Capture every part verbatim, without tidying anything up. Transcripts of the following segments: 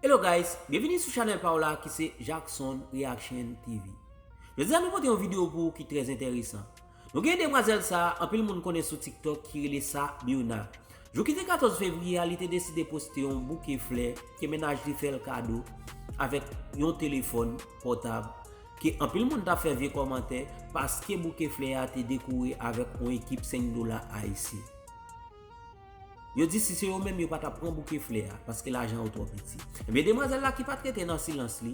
Hello guys, byenvini sou chanèl pa w la ki se Jackson Reaction T V. Jodi a nou pote yon videyo pou ou ki trè enteresan. Nou gen demwazèl sa, anpil moun konnen sou TikTok ki rele Sabirna. Jou ki te katòz fevriye a, li te deside poste yon bouke flè ke mennaj li fè l kado avèk yon telefòn pòtab ke anpil moun t ap fè vye kòmantè paske bouke flè a te dekore avèk yon ekip senk dola ayisyen. Yo di si se yo menm yo pa t ap pran bouke flè a paske lajan yo twò piti. Ebyen demwazèl la ki pa t rete nan silans li,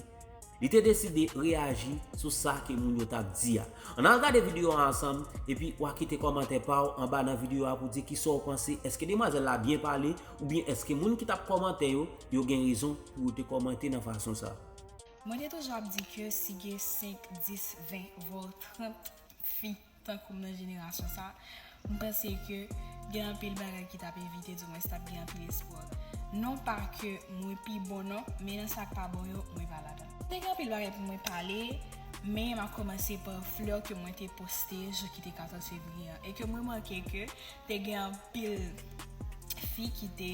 li te deside reyaji sou sa ke moun yo t ap di a. Ann al gade videyo a ansanm epi w a kite kòmantè pa w anba nan videyo a pou di kisa w panse, èske demwazèl la byen pale oubyen èske moun ki t ap kòmante yo, yo gen rezon pou yo te kòmante nan fason sa. Mwen te toujou ap di ke si gen senk, dis, ven, vwa trant fi tankou m nan jenerasyon sa, m panse ke gen anpil bagay ki t ap evite, dimwens t ap gen anpil espwa. Non pa ke mwen pi bon non, men nan sa k pa bon yo, mwen pa ladan. Te gen anpil bagay pou mwen pale, men m ap kòmanse pa flè ke mwen te poste jou ki te katòz fevriye an, e ke mwen remake ke te gen anpil fi ki te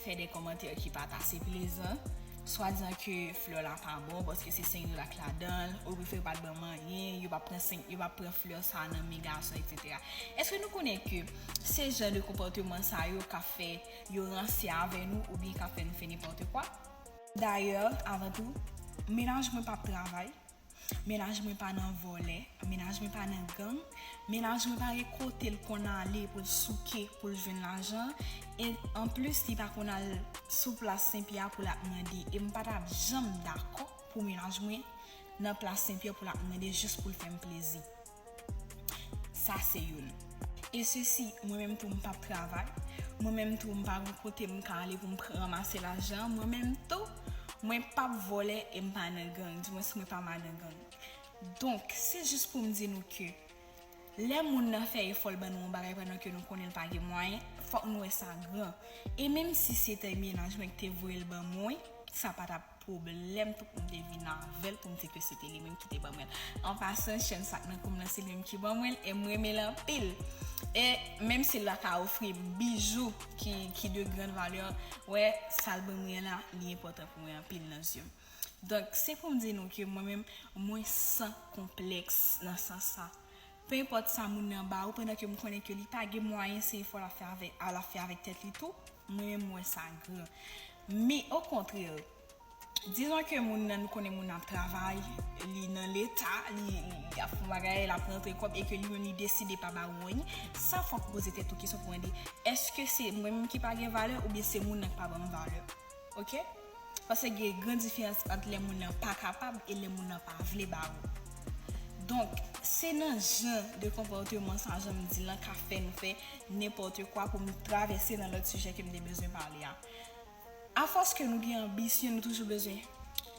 fè de kòmantè ki pa t ase plezan, swadizan ke flè la pa bon paske se senk dola k ladan l, ou prefere pa t ban m anyen, yo p ap pran senk, yo p ap pran flè sa nan men gason, etsetera. Èske nou konnen ke se jan de konpòteman sa yo ka fè yo ranse avè nou oubyen ka fè nou fè nenpòt kwa? Dayè, avan tou, mennaj mwen p ap travay. Mennaj mwen pa nan vòlè, mennaj mwen pa nan gang, mennaj mwen pa gen kote l konn ale pou l souke pou l jwenn lajan, e anplis li pa konn al sou plas Senpyè a pou l ap mande, e m pa t ap janm dakò pou mennaj mwen nan plas Senpyè pou l ap mande jis pou l fè m plezi. Sa se youn. E sesi, mwen menm tou m p ap travay, mwen menm tou m pa gen kote m ka ale pou m ranmase lajan, mwen menm tou mwen p ap vòlè e m pa nan gang, dimwens mwen pa madan gang. Donk, se jis pou m di nou ke lè moun nan fè efò l ban nou yon bagay pandan ke nou konnen l pa gen mwayen, fòk nou wè sa gran. E menm si se te mennaj mwen ki te voye l ban mwen, sa pa t ap pwoblèm tou pou m te vin avè l pou m di ke se te li menm ki te ban mwen l. An pasan, chèn sa k nan kou m nan se li menm ki ban mwen l e m renmen l anpil. E menm si l ta ka ofri m bijou ki, ki de grande valeur, wè, sa l ban mwen la, li enpòtan pou mwen anpil nan zye m. Donk, se pou m di nou ke mwen menm, mwen san konplèks nan sans sa. Pe enpòt sa moun nan ba ou, pandan ke m konnen ke li pa gen mwayen, se efò l ap fè avèk, l ap fè avèk tèt li tou, mwen menm, m wè sa gran. Men, okontrè, dizon ke moun nan, nou konnen moun nan ap travay, li nan leta, li, li, li ap fè yon bagay, l ap rantre kòb, e ke li menm li deside pa ba ou anyen, sa fòk ou poze tèt ou kesyon pou mande, èske se mwen menm ki pa gen valè oubyen se moun nan ki pa ban m valè? Oke? Paske gen gran diferans ant lè moun nan pa kapab e lè moun nan pa vle ba ou. Donk, se nan jan de konpòteman sa, jan m di lan, ka fè nou fè nenpòt kwa pou m travèse nan lòt sijè ke m te bezwen pale a. Afòs ke nou gen anbisyon, nou toujou bezwen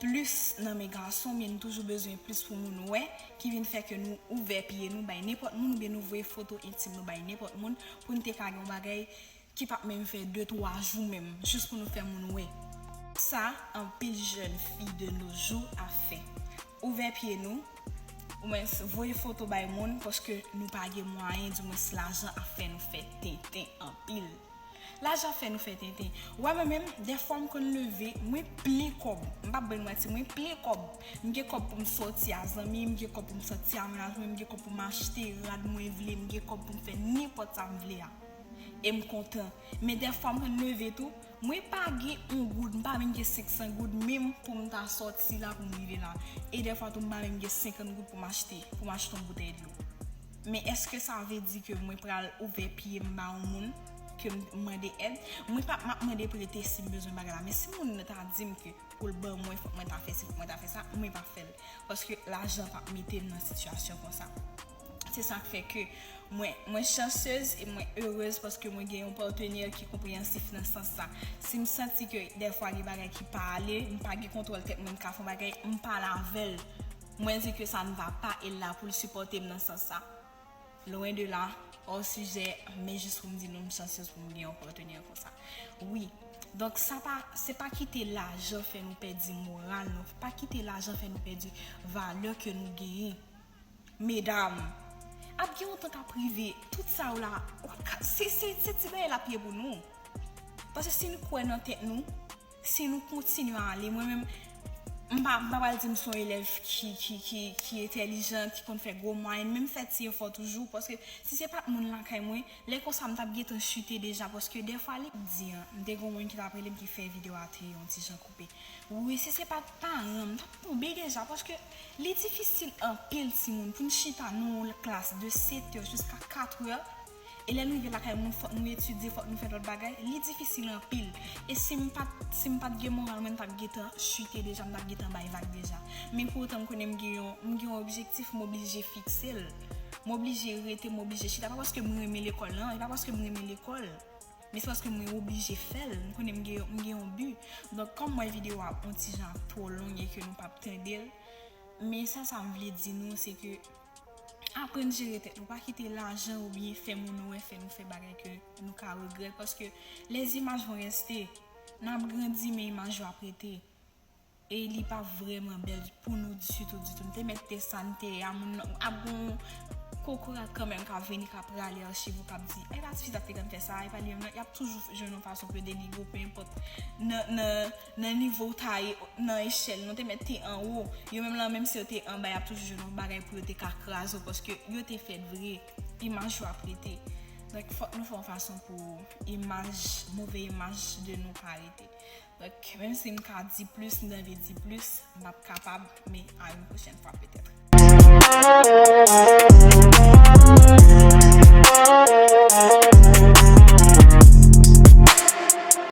plis nan men gason, men nou toujou bezwen plis pou moun wè, ki vin fè ke nou ouvè pye nou bay nenpòt moun, oubyen nou voye foto entim nou bay nenpòt moun, pou nou te ka gen yon bagay ki p ap menm fè de twa jou menm, jis pou nou fè moun wè. Sa, anpil jèn fi de nos jours ap fè. Ouvè pye nou, omwens voye foto bay moun, paske nou pa gen mwayen, dimwens lajan ap fè nou fè tenten anpil. Lajan ap fè nou fè tenten. Ou wè mwen menm, dèfwa m konn leve, mwen plen kòb. M p ap ba n manti, mwen plen kòb. M gen kòb pou m sòti a zanmi, m gen kòb pou m sòti a mennaj mwen, m gen kòb pou m achte rad mwen vle, m gen kòb pou m fè nenpòt sa m vle a. E m kontan. Men dèfwa m konn leve tou, mwen pa gen yon goud, m pa menm gen senk san goud menm pou m ta sòti la pou m rive la. E dèfwa tou m pa menm gen senkant goud pou m achte, pou m achte yon boutèy dlo. Men èske sa vle di ke mwen pral ouvè pye m ba yon moun ke m mande èd? Mwen p ap, m ap mande prete si m bezwen bagay la. Men si moun nan ta di m ke pou l ban mwen, fòk mwen ta fè si, fòk mwen ta fè sa, mwen p ap fè l. Paske lajan p ap mete m nan sitiyasyon konsa. Se sa k fè ke mwen, mwen chansez e mwen erez paske mwen gen yon patnè ki konpreyansif nan sans sa. Si m santi ke dèfwa gen bagay ki pa ale, m pa gen kontwòl tèt mwen, m ka fè yon bagay, m pale avè l. Mwen di ke sa n va pa e l la pou l sipòte m nan sans sa. Loin de là, hors sujet, men jis pou m di nou m chansez pou m gen yon patnè konsa. Wi. Donk sa pa, se pa kite lajan fè nou pèdi moral nou, pa kite lajan fè nou pèdi valè ke nou genyen. Medam, ap gen yon tan k ap rive, tout sa yo la, w ap ka, se, se, se ti bagay l ap ye pou nou. Paske si n kwè nan tèt nou, Si nou kontinye ale, mwen menm, m pa m pa pral di m se yon elèv ki ki ki ki entèlijan, ki konn fè gwo mwayèn, men m fè ti efò toujou, paske si se pa t moun lakay mwen, lè konsa m t ap gentan chite deja, paske dèfwa li di an, m te gen yon moun ki t ap rele m ki fè videyo a te yon ti jan koupe. Wi, si se pa t paran m, m t ap tonbe deja, paske li difisil anpil timoun pou n chita nan yon klas de sèt è jiska kat è. E lè nou rive lakay moun, fòk nou etidye, fòk nou fè lòt bagay, li difisil anpil. E si m pa t si m pa t gen moral, mwen m t ap gentan chite deja, m t ap gentan bay vag deja. Men poutan m konnen m gen yon m gen yon objektif, m oblije fikse l. M oblije rete, m oblije chita. Pa paske mwen renmen lekòl lan, e pa paske mwen renmen lekòl. Men se paske mwen oblije fè l. M konnen m gen m gen yon bi. Donk, kòm m wè videyo a yon ti jan ap twò long e ke nou p ap tande l, men sa sa m vle di nou, se ke aprann jere tèt nou. Pa kite lajan oubyen fè moun nou wè fè nou fè bagay ke nou ka regrèt, paske les images vont rester. N ap grandi, men imaj yo ap rete. E li pa vrèman bèl pou nou ditou, ditou. M te mèt te sa, m te a moun nan ap gon kokorat kanmenm k ap vini, k ap rale achiv ou, k ap di, e pa tifi sa k te konn fè sa, e pa li menm nan. Y ap toujou jwenn yon fason pou yo denigre w, pe enpòt nan, nan, nan nivo w ta ye, nan echèl, nou te mèt te anwo. Yo menm lan, menm si yo te anba, y ap toujou jwenn yon bagay pou yo te ka kraze w, paske yo te fèt vre. Imaj yo ap rete. Donk, fòk nou fè yon fason pou imaj, move imaj de nou pa rete. Donk, menm si m ka di plis, m t anvi di plis, m p ap kapab, men a yon pwochèn fwa petèt.